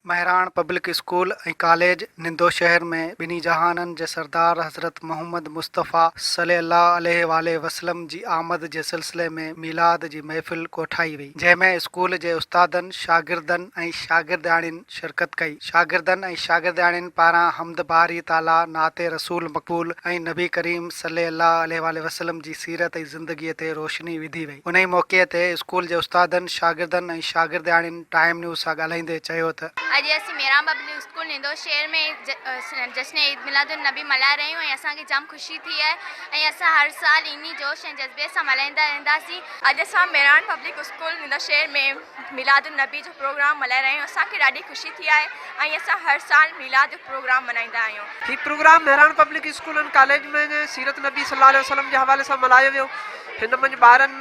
Mehran public school ۽ college Nando Shahar ۾ ٻنهي جهانن جي سردار حضرت محمد مصطفيٰ صلي الله عليه واٰله وسلم جي آمد جي سلسلي ۾ ميلاد جي محفل ڪوٺائي وئي جنهن ۾ اسڪول جي استادن، شاگردن ۽ شاگردياڻين شرڪت ڪئي. شاگردن ۽ شاگردياڻين پاران حمد باري تعاليٰ، نعت رسول مقبول ۽ نبي ڪريم صلي الله عليه واٰله وسلم جي سيرت ۽ زندگي تي روشني وڌي وئي. انهي موقعي تي اسڪول جي استادن، شاگردن ۽ شاگردياڻين ٽائيم نيوز سان ڳالهائيندي چيو ته. اڄ اسين ميران پبلڪ اسڪول نندو شهر ۾ جشن عيد ميلاد النبي ملهائي رهيون ۽ اسان کي جام خوشي ٿي آهي ۽ اسان هر سال انهي جوش ۽ جذبي سان ملهائيندا رهنداسين. اڄ اسان ميران پبلڪ اسڪول نندو شهر ۾ ميلاد النبي جو پروگرام ملهائي رهيا آهيون اسان کي ڏاڍي خوشي ٿي آهي ۽ اسان هر سال ميلاد جو پروگرام ملهائيندا آهيون. هي programme Mehran public school and college ۾ سيرت نبي صلي الله عليه وسلم جي حوالي سان ملهايو ويو. هن منجهه ٻارن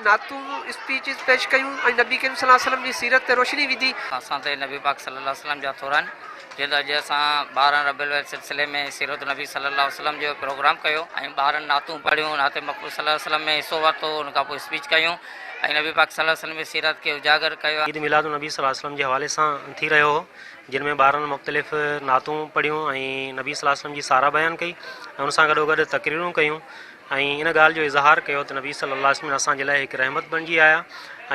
نعتون، اسپيچز پيش ڪيون ۽ نبي ڪريم صلي الله عليه وسلم جي سيرت تي روشني وڌي. اسان تي نبي پاڪ صلي الله عليه وسلم جا ٿورا آهن جيئن ته اڄ اسان 12 ربيع الاول سلسلي ۾ سيرت نبي صلي الله عليه وسلم جو پروگرام ڪيو ۽ ٻارن نعتون پڙهيون نعت مقبول صلي الله عليه وسلم ۾ حصو ورتو ان کان پوء اسپيچ ڪيون ۽ نبي پاڪ صلي الله عليه وسلم جي سيرت کي اجاگر ڪيو. عيد ميلاد النبي صلي الله عليه وسلم جي حوالي سان ٿي رهيو هو جن ۾ ٻارن مختلف نعتون پڙهيون ۽ نبي صلي الله عليه وسلم جي ساراهه بيان ڪئي ۽ ان سان گڏوگڏ تقريرون ڪيون ۽ ان ڳالهه جو اظهار ڪيو ته نبي صلي الله عليه وسلم اسان جي لاء هڪ رحمت بڻجي آيا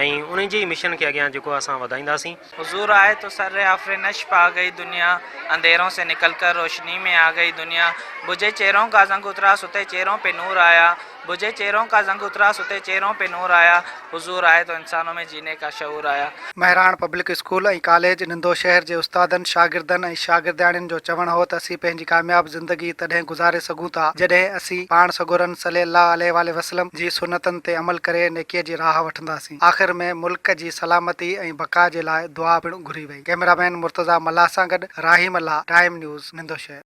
۽ انهن جي ئي مشن کي اڳيان جيڪو اسان وڌائينداسين. حضور آئي تو سر آفرينش پا گئي دنيا اندھيرون سي نڪل ڪر روشني مين آ گئي دنيا بجھي چهرون ڪا زنگ اترا ستي چهرون پي نور آيا بجھي چهرون ڪا زنگ اترا ستي چهرون پي نور آيا حضور آئي تو انسانون مين جيني ڪا شعور آيا. Mehran public school ۽ college Nando Shahar جي استادن، شاگردن ۽ شاگردياڻين جو چوڻ هو ته اسين پنهنجي ڪامياب زندگي تڏهن گذاري سگهون ٿا جڏهن اسين پاڻ سڳورن صلي الله عليه واٰله وسلم جي سنتن تي عمل ڪري نيڪي جي راهه وٺنداسين. آخر ۾ ملڪ جي سلامتي ۽ بقا جي لاء دعا پڻ گهري وئي. ڪئميرا مين مرتضيٰ ملاح سان گڏ راهي ملاح، ٽائيم نيوز، نندو شهر.